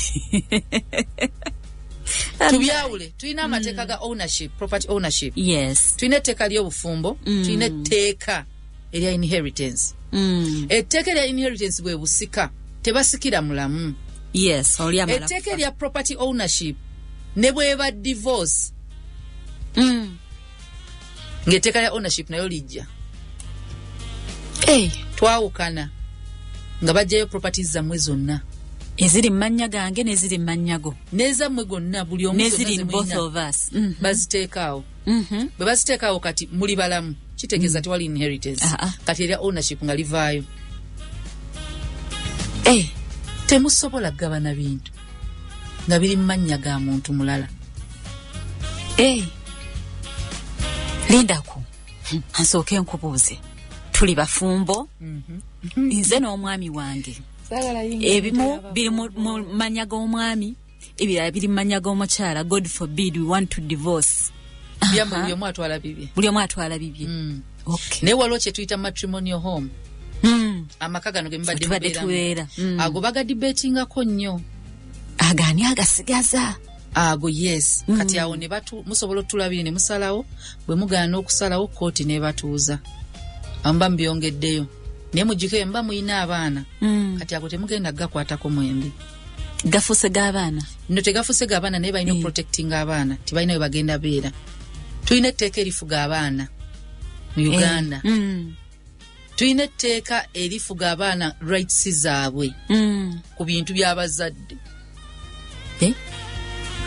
[SPEAKER 2] Tubyawule. Tulina amateeka ga ownership, property ownership. Tulina etteeka ly'obufumbo, tulina etteeka erya inheritance. Etteeka erya inheritance bwe busika, tebasikira mulamu.
[SPEAKER 1] Yes, oli amala.
[SPEAKER 2] Etteeka erya property ownership, ne bweba divorce, ng'etteeka lya ownership nayo lijja.
[SPEAKER 1] Hey,
[SPEAKER 2] Twawukana, nga bajjayo properties zammwe zonna.
[SPEAKER 1] Eziri mu mannya gange n'eziri mu mannya go.
[SPEAKER 2] N'ezammwe gonna, buli omu zonna
[SPEAKER 1] N'eziri
[SPEAKER 2] ze
[SPEAKER 1] in both
[SPEAKER 2] mulina,
[SPEAKER 1] of us.
[SPEAKER 2] Baziteekaawo. Bwe baziteekaawo, kati muli balamu, kitegeeza tewali inheritance.
[SPEAKER 1] Ah, ah.
[SPEAKER 2] Kati erya ownership nga livaayo.
[SPEAKER 1] Eh,
[SPEAKER 2] Temusobola kugabana bintu nga biri mu mannya ga muntu mulala.
[SPEAKER 1] Eh. Lindako, nsooke nkubuuze. Tuli bafumbo, nze n'omwami wange. Ebimu biri mu mannya g'omwami, ebirala biri mu mannya g'omukyala. God forbid we want to divorce.
[SPEAKER 2] Byammwe, buli omu atwala bibye.
[SPEAKER 1] Buli omu atwala bibye. Okay.
[SPEAKER 2] Naye waliwo kye tuyita matrimonial home, amaka gano ge mubadde
[SPEAKER 1] Tubadde
[SPEAKER 2] mubeeramu.
[SPEAKER 1] tubeera.
[SPEAKER 2] Ago bagadebatingako nnyo.
[SPEAKER 1] Agaani agasigaza?
[SPEAKER 2] Ago, yes. Kati awo ne musobola otulabire ne musalawo. Bwe mugaana okusalawo, kooti nebatuuza, amuba mubyongeddeyo. Naye mujjuke, muba muyina abaana, kati ago temugenda gakwatako mwembi.
[SPEAKER 1] Gafuuse g'abaana.
[SPEAKER 2] Nno tegafuuse g'abaana, naye balina okuprotectinga abaana, tebalina we bagenda beera. Tulina etteeka erifuga abaana mu Uganda. Tulina etteeka erifuga abaana, rights zaabwe ku bintu by'abazadde.
[SPEAKER 1] Eh?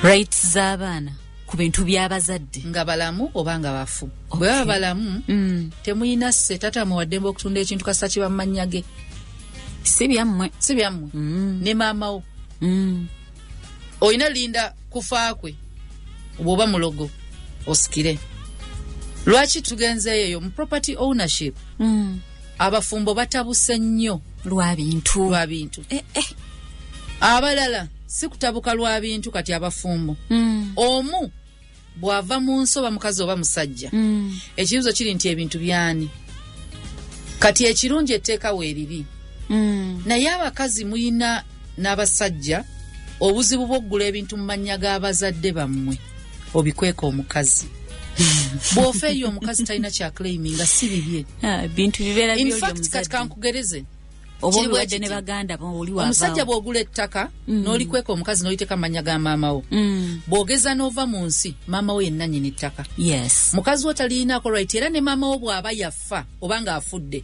[SPEAKER 1] Rights z'abaana ku bintu by'abazadde.
[SPEAKER 2] Nga balamu oba nga bafu. Bwe baba balamu, temuyina sse tata muwaddembe okutunda ekintu kasita kiba mu mannya ge.
[SPEAKER 1] Si byammwe.
[SPEAKER 2] Si byammwe. Ne maamawo, olina linda kufa kwe, bw'oba mulogo osikire. Lwaki tugenzeeyo eyo mu property ownership? Abafumbo batabuse nnyo.
[SPEAKER 1] Lwa bintu.
[SPEAKER 2] Lwa bintu.
[SPEAKER 1] Eh, eh.
[SPEAKER 2] Abalala si kutabuka lwa bintu. Kati abafumbo, omu bw'ava mu nsi, oba mukazi oba musajja, ekibuzo kiri nti ebintu byani? Kati ekirungi, etteeka weeriri. Naye abakazi muyina n'abasajja obuzibu bw'okugula ebintu mu mannya g'abazadde bammwe, obikweka omukazi. Bw'ofa eyo, omukazi talina kyaclaiminga, si bibye.
[SPEAKER 1] Ah, bintu bibeera
[SPEAKER 2] In
[SPEAKER 1] byoli
[SPEAKER 2] fact, kati
[SPEAKER 1] omuzadde.
[SPEAKER 2] kankugereze.
[SPEAKER 1] Oba
[SPEAKER 2] Kiri bwe
[SPEAKER 1] obiwadde ne
[SPEAKER 2] kiti.
[SPEAKER 1] baganda bo, oli
[SPEAKER 2] Omusajja
[SPEAKER 1] wavaawo.
[SPEAKER 2] bw'ogula ettaka n'olikweka omukazi n'oliteeka mu mannya ga maama wo, bw'ogeza n'ova mu nsi, maama wo yenna nnyini ttaka. Mukazi wo taliinaako right. Era ne maama wo bw'aba yafa oba ng'afudde,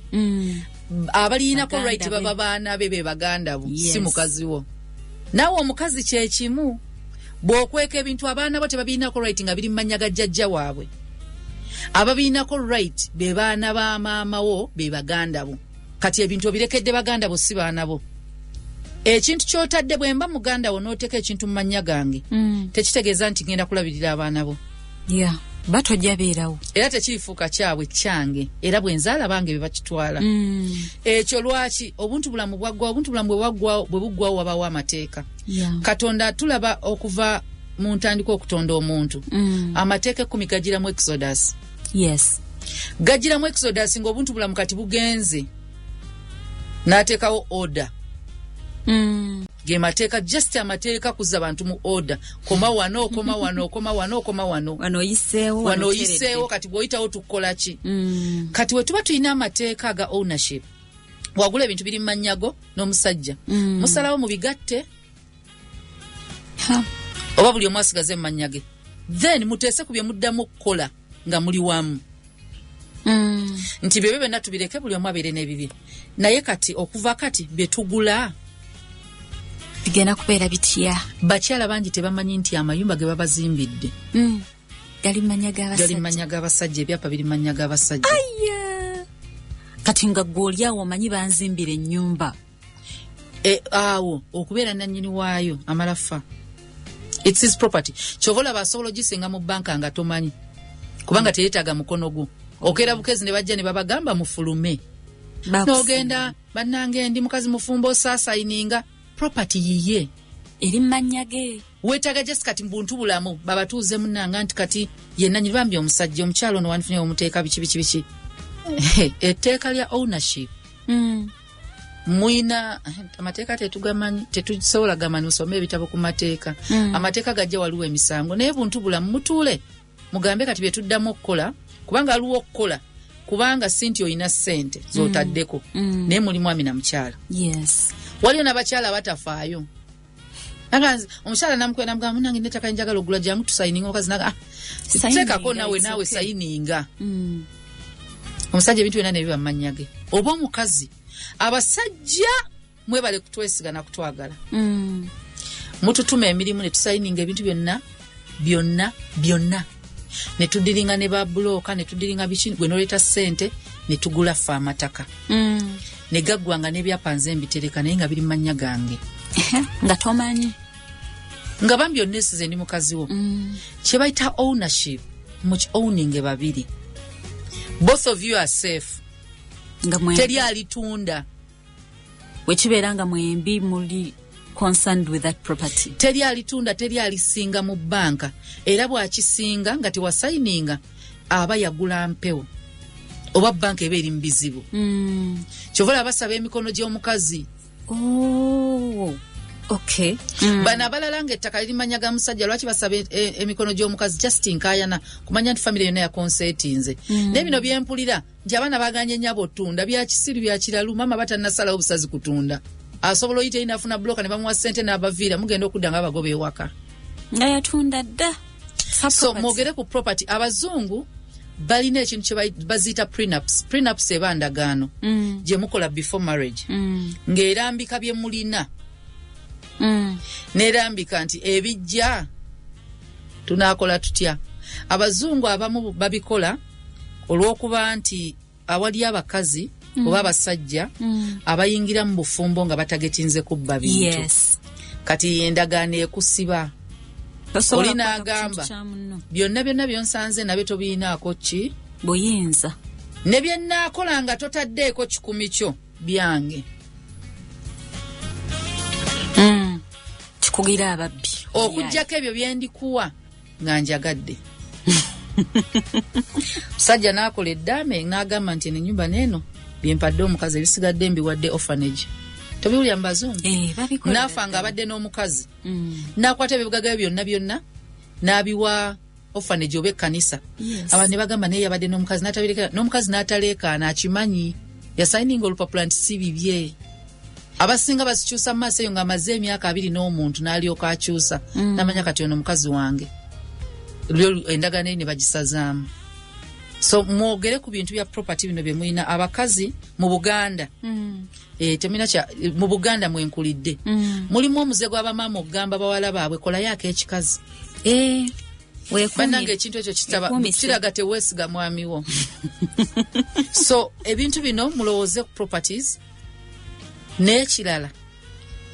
[SPEAKER 2] abaliinako
[SPEAKER 1] Baganda
[SPEAKER 2] right
[SPEAKER 1] be.
[SPEAKER 2] baba baana be, be baganda bo, si mukazi wo. Naawe omukazi kyekimu, bw'okweka ebintu, abaana bo tebabirinako right nga biri mu mannya ga jjajja waabwe. Ababirinako right be baana ba maama wo, be baganda bo. Kati ebintu obirekedde baganda bo, si baana bo. Ekintu ky'otadde, bwe mba muganda wo n'oteeka ekintu mu mannya gange, tekitegeeza nti ngenda kulabirira abaana bo.
[SPEAKER 1] Yeah, batojja beerawo.
[SPEAKER 2] Era tekirifuuka kyabwe, kyange. Era bwe nzaala bange be bakitwala. Ekyo lwaki obuntu bulamu bwaggwawo? Obuntu bulamu bwe buggwawo, wabawo amateeka. Katonda tulaba okuva mu ntandika okutonda omuntu, amateeka 10 gagiramu Exodus. Gagiramu Exodus ng'obuntu bulamu kati bugenze, n'ateekawo order. Ge mateeka, just amateeka kuzza bantu mu order. Koma wano, okoma wano, okoma wano, okoma wano.
[SPEAKER 1] Wano oyiseewo.
[SPEAKER 2] Wano oyiseewo, kati bw'oyitawo tukukola ki? Kati we tuba tulina amateeka aga ownership, wagula ebintu biri mu mannya go n'omusajja, musalawo mubigatte
[SPEAKER 1] Ha.
[SPEAKER 2] oba buli omu asigaze mu mannya ge, then muteese ku bye muddamu okukola nga muli wamu, nti byebyo byonna tubireke, buli omu abeere n'ebibye. Naye kati okuva kati bye tugula
[SPEAKER 1] Bigenda kubeera bitya?
[SPEAKER 2] Bakyala bangi tebamanyi nti amayumba ge babazimbidde,
[SPEAKER 1] Gali manya g'abasajja.
[SPEAKER 2] Gali manya g'abasajja, ebyapa biri manya g'abasajja.
[SPEAKER 1] Aya. Kati nga ggwe oli awo omanyi banzimbira ennyumba.
[SPEAKER 2] Awo okubeera nannyini waayo amala fa. It's his property. Kyova olaba asobola ogisinga mu banka nga tomanyi, kubanga teyeetaaga mukono gwo. Okeera bukezi ne bajja ne babagamba mufulume. N'ogenda bannange ndi mukazi mufumbo osaasayininga property yiye.
[SPEAKER 1] Eri mmannya ge.
[SPEAKER 2] Weetaaga just kati mu buntu bulamu babatuuze munnanga nti kati ye nannyini bambi omusajja omukyalo ono wandifunye omuteeka biki biki biki. Etteeka lya ownership. Mwina amateeka tetugamanyi, tetusobola gamanyi, musome ebitabo ku mateeka. Amateeka gajja waliwo emisango naye buntu bulamu mutuule mugambe kati bye tuddamu okukola, kubanga waliwo okukola kubanga si nti olina ssente z'otaddeko, naye muli mwami na mukyala.
[SPEAKER 1] Yes.
[SPEAKER 2] Waliyo n'abakyala abatafaayo. Omukyala namukwera namugamba munange nettaka njagala ogula jangu tusayininga, omukazi naga teekako nawe naawe sayininga. Omusajja ebintu byonna ne biba mu mannya ge. Oba omukazi, abasajja mwebale kutwesiga na kutwagala. Mututuma emirimu ne tusayininga ebintu byonna byonna byonna. Ne tudiringa ne ba bulooka, ne tudiringa biki, gwe n'oleeta ssente ne tugula ffe amataka. Ne gaggwanga n'ebyapa nze mbitereka naye nga biri mu mannya gange.
[SPEAKER 1] Nga tomanyi.
[SPEAKER 2] Nga bambi onneesize ndi mukazi wo. Kye bayita ownership, mu owning babiri. Both of you are safe.
[SPEAKER 1] Nga mwembi.
[SPEAKER 2] Teri alitunda.
[SPEAKER 1] Bwe kibeera nga mwembi muli concerned with that property.
[SPEAKER 2] Teri alitunda, teri alisinga mu banka. Era bw'akisinga nga tewasayininga aba yagula mpewo. Oba banka eba eri mu bizibu. Kyova olaba basaba emikono gy'omukazi.
[SPEAKER 1] Oh, okay.
[SPEAKER 2] Bano abalala ng'ettaka liri manya ga musajja, lwaki basaba emikono gy'omukazi? Just nkaayana kumanya nti famire yonna yakonsetinze. Naye bino bye mpulira nti abaana baganye nnyabo ottunda, bya kisiru, bya kiralu, maama batannasalawo busazi kutunda. Asobola oyita eri n'afuna bulooka ne bamuwa ssente n'abaviira, mugenda okudda nga bagoba ewaka.
[SPEAKER 1] Nga yatunda dda.
[SPEAKER 2] So mwogere ku property. Abazungu balina ekintu kye baziyita prenups. Prenups eba ndagaano gye mukola before marriage, ng'erambika bye mulina, n'erambika nti ebijja tunaakola tutya. Abazungu abamu babikola olw'okuba nti awali abakazi oba abasajja abayingira mu bufumbo nga batagetinze kubba bintu.
[SPEAKER 1] Yes.
[SPEAKER 2] Kati endagaano ekusiba.
[SPEAKER 1] Tosobola
[SPEAKER 2] Oli
[SPEAKER 1] kukwata ku
[SPEAKER 2] n'agamba,
[SPEAKER 1] kintu kya munno.
[SPEAKER 2] Byonna byonna byonsanze nabyo tobiinaako ki?
[SPEAKER 1] Buyinza.
[SPEAKER 2] Ne bye nnaakola nga totaddeeko 100 kyo byange.
[SPEAKER 1] Kikugira ababbi.
[SPEAKER 2] Okuggyako ebyo bye ndikuwa nga njagadde. Musajja n'akola eddaame n'agamba nti eno ennyumba n'eno bye mpadde omukazi, ebisigadde mbiwadde orphanage. Tobiwulira mu bazungu?
[SPEAKER 1] Babikola.
[SPEAKER 2] N'afa ng'abadde n'omukazi. N'akwata ebibugaga bye byonna byonna n'abiwa orphanage oba ekkanisa.
[SPEAKER 1] Yes.
[SPEAKER 2] Abantu ne bagamba naye yabadde n'omukazi n'atabirekera, n'omukazi n'ataleekaana, akimanyi. Yasayininga olupapula nti si bibye. Abasinga bazikyusa mu maaso eyo ng'amaze emyaka 2 n'omuntu n'alyoka akyusa. N'amanya kati ono mukazi wange. Lyo endagaano eri ne bagisazaamu. So mwogere ku bintu bya property bino bye mulina abakazi mu Buganda. Temulina kya, mu Buganda mwenkulidde. Mulimu omuze gw'abamaama okugamba bawala baabwe kolayo ak'ekikazi. Bannange ekintu ekyo
[SPEAKER 1] Weekuumise.
[SPEAKER 2] kiraga teweesiga mwami wo. So ebintu bino mulowooze ku properties, n'ekirala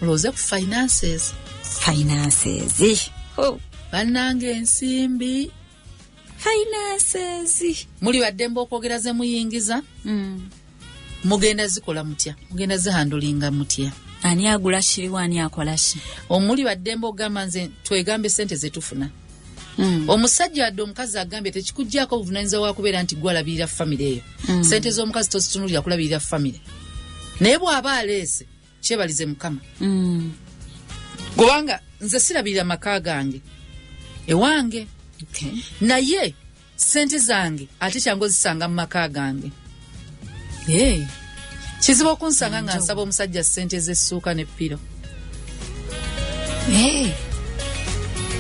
[SPEAKER 2] mulowooze ku finances.
[SPEAKER 1] Finances. Oh.
[SPEAKER 2] Bannange ensimbi.
[SPEAKER 1] Finances.
[SPEAKER 2] Muli baddembe okwogera ze muyingiza. Mugenda zikola mutya? Mugenda zihandulinga mutya?
[SPEAKER 1] Ani agula kiriwa, ani akola ki?
[SPEAKER 2] Omuli baddembe okugamba nze twegambe ssente ze tufuna. Omusajja wadde omukazi agambye tekikuggyako obuvunaanyizibwa bwa kubeera nti gwe alabirira famire eyo. Ssente z'omukazi tozitunuulira kulabirira famire. Naye bw'aba aleese, kyebalize Mukama. Kubanga nze sirabirira maka gange ewange.
[SPEAKER 1] Okay.
[SPEAKER 2] Naye ssente zange ate kyangu ozisanga mu maka gange.
[SPEAKER 1] Hey.
[SPEAKER 2] Kizibu okunsanga nga nsaba omusajja ssente z'essuuka ne ppiro.
[SPEAKER 1] Hey.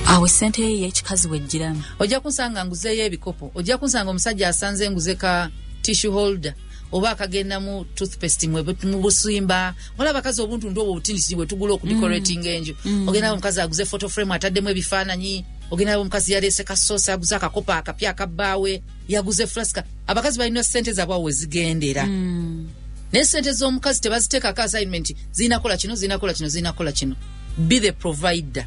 [SPEAKER 1] Awo ssente ye ey'ekikazi weggyiramu.
[SPEAKER 2] Ojja kunsanga nguzeeyo ebikopo, ojja kunsanga omusajja asanze nguze ka tissue holder oba akagenda mu toothpaste mu busimba. Wala abakazi obuntu ndwo obwo obutinitini bwe tugula okudecoratinga enju. Ogenda omukazi aguze photo frame ataddemu ebifaananyi. Ogenda, omukazi yaleese kasoosi, aguze akakopa akapya akabbaawe, yaguze flaska. Abakazi balina sente zaabwe awo wezigendera. Naye sente z'omukazi tebaziteekako assignment, zirina kola kino, zirina kola kino, zirina kola kino. Be the provider,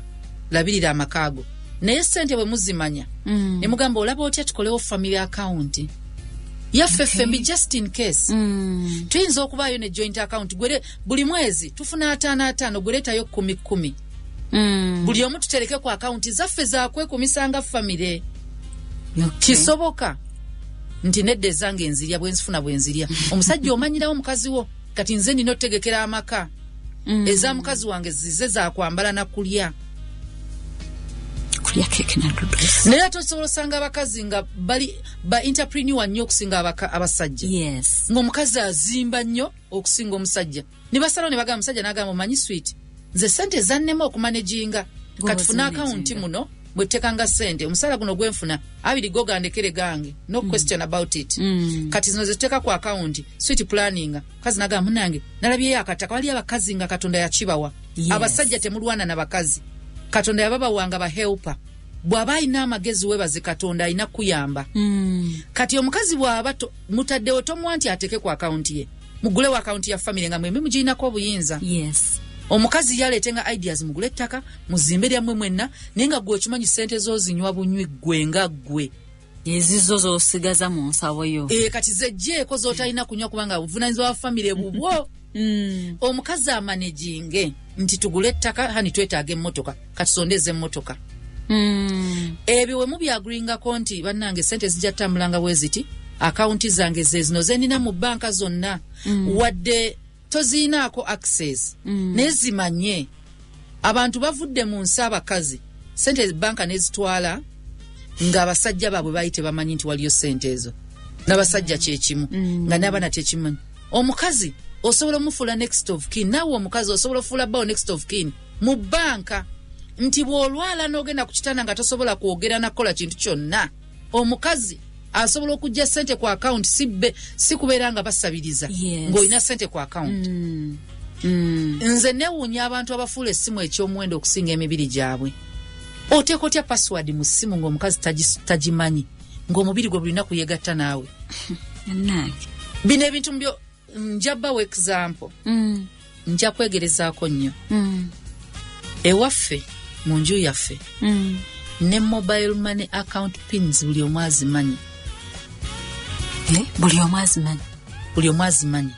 [SPEAKER 2] labirira amakaago. Naye sente bwe muzimanya, ne mugamba, olaba otya tukolewo family account yaffe ffembi, just in case? Tuyinza okubaayo ne joint account. Gwere buli mwezi tufuna ataano ataano, gwereetayo kumi kumi. Buli omu tutereke ku akawunti zaffe zakwekumisanga famire. Kisoboka nti nedda, ezange enzirya bwenzifuna bwenzirya. Omusajja omanyirawo mukazi wo, kati nze nina otegekera amaka. Eza mukazi wange zize zakwambala nakulya.
[SPEAKER 1] Kulya keke na noodles.
[SPEAKER 2] Naye ate osobola osanga abakazi nga bali ba entrepreneur nnyo okusinga abasajja. Ng'omukazi azimba nnyo okusinga omusajja, ne basalawo ne bagamba omusajja, n'agamba, omanyi sweet, nze sente zannema okumanaginga, kati funa akawunti muno bwetekanga sente, omusaala guno gwenfuna abiri go gandekere gange, no question about it. Kati zino zetuteeka ku akawunti, sweet planning. Mukazi nagamba, munange nalabyeyo akataka. Waliyo abakazi nga Katonda yakibawa. Abasajja temulwana na bakazi, Katonda yababawanga bahelper. Bw'aba alina amagezi, webaze Katonda, alina kuyamba. Kati omukazi bw'aba mutaddewo, tomuwa nti ateeke ku akawunti ye, mugulewo akawunti ya famire nga mwembi mugirinako obuyinza. Omukazi yaleetenga ideas, mugule ettaka, muzimbe lyammwe mwenna, naye nga gwe okimanyi sente zozinywa bunywi ggwe nga ggwe.
[SPEAKER 1] Ezizo z'osigaza mu nsawo yo.
[SPEAKER 2] E, kati zejjeeko z'otalina kunywa kubanga obuvunanyizibwa bwa famire bubwo. Omukazi amanaginge nti tugule ettaka, honey twetaaga emmotoka, katusondeze emmotoka. Ebyo we mubyaguringako nti bannange sente zijja tutambulanga bwe ziti, akawunti zange ze zino zenina mu banka zonna. Wadde toziinaako access, naye zimanye. Abantu bavudde mu nsi, abakazi sente banka nezitwala ng'abasajja baabwe baali tebamanyi nti waliyo sente ezo, n'abasajja kyekimu, nga n'abaana tekimanyi. Omukazi osobola omufuula next of kin, naawe omukazi osobola ofuula bawo next of kin mu banka, nti bw'olwala n'ogenda ku kitanda nga tosobola kwogera nakukola kintu kyonna, omukazi asobola okujja sente ku akawunti, si kubeera nga basabiriza ng'olina sente ku akawunti. Nze newuunya abantu abafuula essimu ekyomuwendo okusinga emibiri gyabwe. Oteeka otya password mu ssimu ng'omukazi tagimanyi, ng'omubiri gwe bulina kuyegatta naawe?
[SPEAKER 1] Nange.
[SPEAKER 2] Bino ebintu mbyo nja bawa example. Nja kwegerezaako nnyo. Ewaffe mu nju yaffe, ne mobile money account pins buli omu azimanyi.
[SPEAKER 1] Eh, buli omu azimanyi?
[SPEAKER 2] Buli omu azimanyi.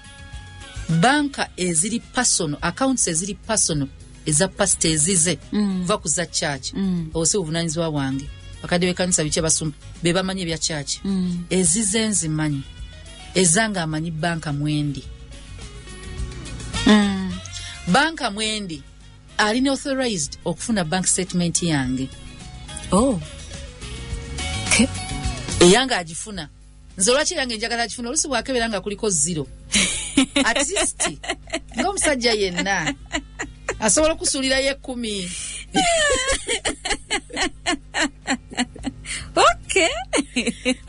[SPEAKER 2] Banka eziri personal, accounts eziri personal eza pasita ezize, va ku za church, obwo si buvunanyizibwa bwange, bakadde b'ekkanisa biki abasumba be bamanyi ebya church. Ezize nzimanyi, ezange amanyi banka mwendi. Banka mwendi alina authorized okufuna bank statement yange.
[SPEAKER 1] Oh. Okay.
[SPEAKER 2] Eyange agifuna. Nze olwaki yange njagala agifuna? Olusi bwakebera nga kuliko zero, at least ng'omusajja yenna asobola okusuulirayo 10.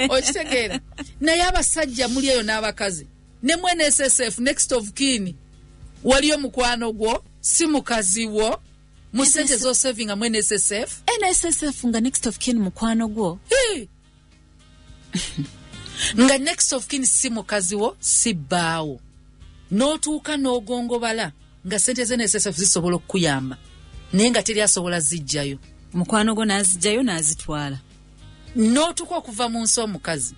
[SPEAKER 2] Okitegeera? Naye abasajja muli eyo n'abakazi ne mu NSSF next of kin waliyo mukwano gwo, si mukazi wo, mu sente zosavinga mu NSSF.
[SPEAKER 1] NSSF nga next of kin mukwano gwo?
[SPEAKER 2] Hey! Nga next of kin si mukazi wo, si bbaawo, n'otuuka n'ogongobala nga sente ze NSSF zisobola okukuyamba, naye nga teri asobola zijjayo.
[SPEAKER 1] Mukwano gwo n'azijjayo n'azitwala.
[SPEAKER 2] N'otuuka okuva mu nsi omukazi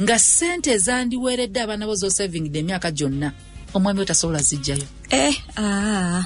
[SPEAKER 2] nga sente ezandiweeredde abaana bo zosavingidde emyaka gyonna, omwami we tasobola zijjayo.
[SPEAKER 1] Eh, ah.